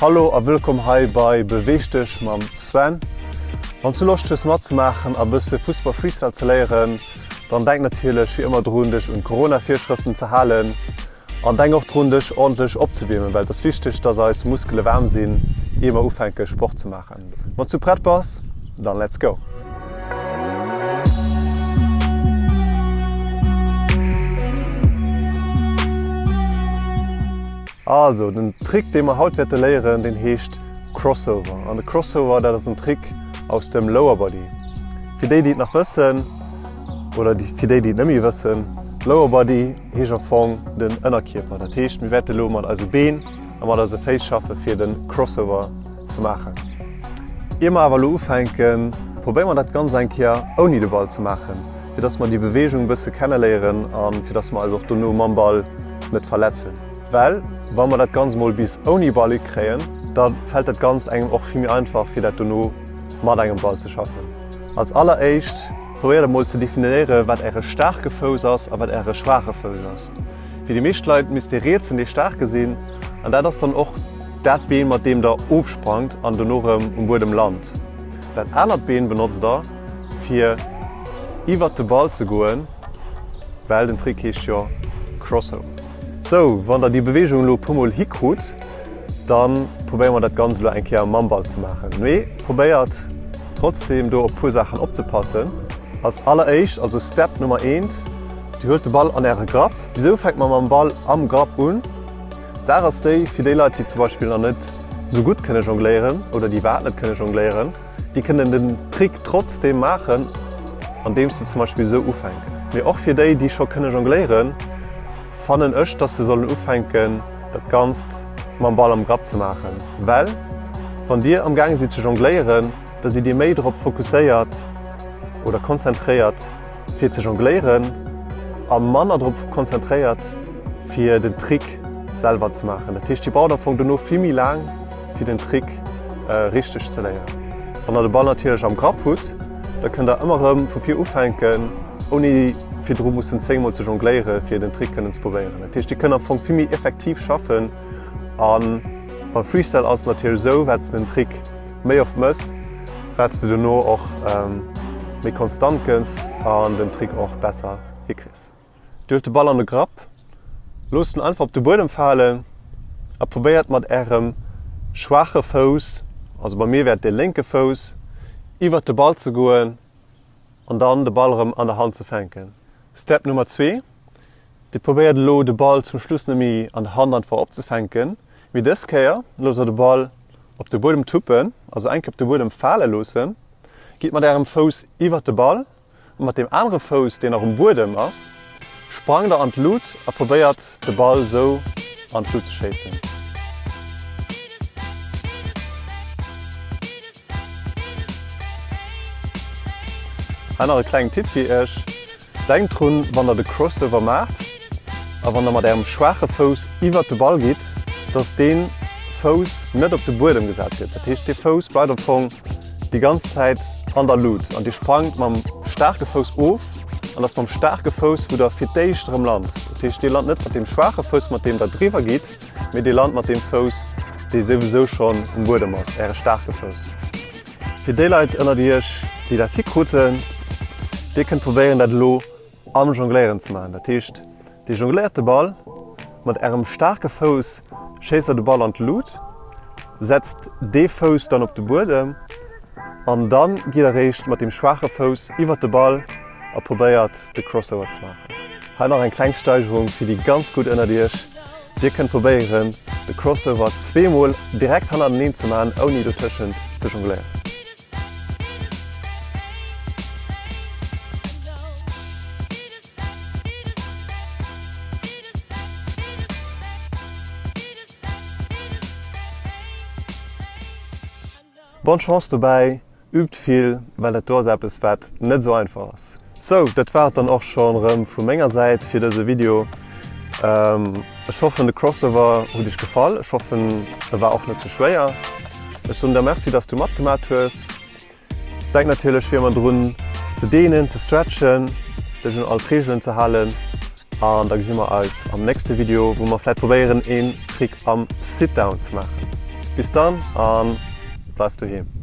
Hallo a wëllkomm hei bei Beweeg dech mam Sven. Wann s du Loscht hues matzemaachen a bësse Fussball Freestyle ze léieren, dann denk natierlech wéi ëmmer drun dech un d'Corona Virschrëften ze halen an denk och drun dech ordentlech opzewiermen, well et ass wichteg dass eis Muskele waarm sinn ier mer ufänke Sport ze maachen. Wann s du prett bass, dann let's go! Also den Trick dee mer haut wäerte léieren, deen heescht Crossover. An de Crossover dat ass en Trick aus dem Lower Body. Fir déi déi et nach wëssen, oder fir déi déi et net méi wëssen, Lower Body heescht am Fong den Ënnerkierper. Dat heescht mir wäerte lo mat eise Been a mat eise Féiss schaffe fir de Crossover ze maachen. Ier mer awer elo ufänken, probéiere mer dat Ganzt eng Kéier ouni de Ball ze maachen, fir dass mer déi Beweegung e bësse kenneléieren a fir dass mer eis och dono mam Ball net verletzen. Well wa mer dat Ganzt mol bis ouni Ball hikréien, da fält dat Ganzt engem och vill méi einfach fir dat dono mat engem Ball ze schaffen. Als alleréischt probéiert emol ze definéiere wat äre staarke Fouss ass a wat äre schwaache Fouss ass. Fir déi meescht Leit misst dee rietsen dee staarke sinn an dat ass dann och dat Been mat deem der ofsprangt an dono rëm um Buedem lant. Dat anert Been benotzt der fir iwwert de Ball ze goen, well den Trick heescht jo Crossover. Sou, wann der déi Beweegung elo e puer mol hikrut, da probéiere mer dat Ganzt elo eng Kéier mam Ball ze maachen. Mee probéiert trotzdeem do op puer Saachen opzepassen. Als alleréischt, also Step Nummer eent, Dir huelt de Ball an äre Grapp. Wisou fänkt mer mam Ball am Grapp un? D'Saach ass déi, fir déi Leit, déi zum Beispill nach net sou gutt kënne jongléieren oder déi iwwerhaapt net kënne jongléieren, Déi kënnen den Trick trotzdeem maachen, andeems se zum Beispill esou ufänken. Mee och fir déi, déi scho kënne jongléieren, fannen ech, dass se sollen ufänken, dat Ganzt mam Ball am Grapp ze maachen. Well wann dir am gaange sidd ze jongléieren, da sidd dir méi drop fokusséiert oder konzentréiert, fir ze jongléieren a manner drop konzentréiert, fir den Trick selwer ze maachen. Dat heescht, dir braucht am Fong dono vill méi laang, fir den Trick richteg ze léieren. Wann der de Ball natierlech am Grapp hutt, da kënnt der ëmmer erëm vu vir ufänken, ouni virdru mussen 10 mol ze jongléiere fir den Trick kënnen ze probéieren. Dat heescht, dir kënnt am Fong vill méi effektiv schaffen a beim Freestyle ass et natierlech esou, wat s de den Trick méi oft mëss, wat s de dono och méi konstant gëss an den Trick och besser hikriss. Dir huelt de Ball an de Grapp, loosst en einfach op de Buedem falen a probéiert mat ärem schwaache Fouss, also bei mir wär et de lénke Fouss, iwwert de Ball ze goen an dann de Ball erëm an der Hand ze fänken. Step Nummer 2, Dir probéiert elo de Ball zum Schluss net méi an der Hand einfach opzefänken, mee dës Kéier loosst der de Ball op de Buedem tuppen, also eng Kéier op de Buedem fale loossen, gitt mat ärem Fouss iwwert de Ball a mat deem anere Fouss, deen nach um Buedem ass, sprangt der an d'Lut a probéiert de Ball sou an d'Lut ze schéissen. Hei nach e klengen Tipp fir iech, Denkt drun, wann der de Crossover maacht a wann der mat ärem schwaache Fouss iwwert de Ball gitt, dass dee Fouss net op de Buedem gesat gëtt. Dat heescht, dee Fouss bleift am Fong déi ganz Zäit an der Lut an dir sprangt mam staarke Fouss of an ass mam staarke Fouss wou der fir d'éischt erëm lant. Dat heescht dir lant net mat deem schwaache Fouss mat deem der driwwer gitt, mee dir lant mat deem Fouss dee souwisou schonn um Buedem ass, äre staarke Fouss. Fir déi Leit ënnert iech déi dat hikruten, dir kënnt probéieren dat elo am Jongléieren ze maachen. Dat heescht dir jongléiert de Ball mat ärem staarke Fouss schéisst der de Ball an d'Lut, setzt dee Fouss dann op de Buedem an dann gitt der réischt mat deem schwaache Fouss iwwert de Ball a probéiert de Crossover ze maachen. Hei nach eng kleng Steigerung fir déi ganz gutt ënnert iech, Dir kënnt probéieren de Crossover zweemol direkt hannerteneen ze maachen ouni dotëschent ze jongléieren. Bonne Chance dobäi, übt vill, well dat do ass eppes wat net esou einfach ass. Sou, dat war et dann och schonn erëm vu menger Säit fir dëse Video. Ech hoffen de Crossover huet iech gefall, ech hoffen e war och net ze schwéier. Ech soen der Merci dass du matgemat hues. Denk natierlech wéi ëmmer drun ze dehnen, ze stretchen, dech un all d'Reegelen ze halen an da gesi mer eis am nächste Video wou mer vläit probéieren een Trick am Sit-Down ze maachen. Bis dann a bleift doheem.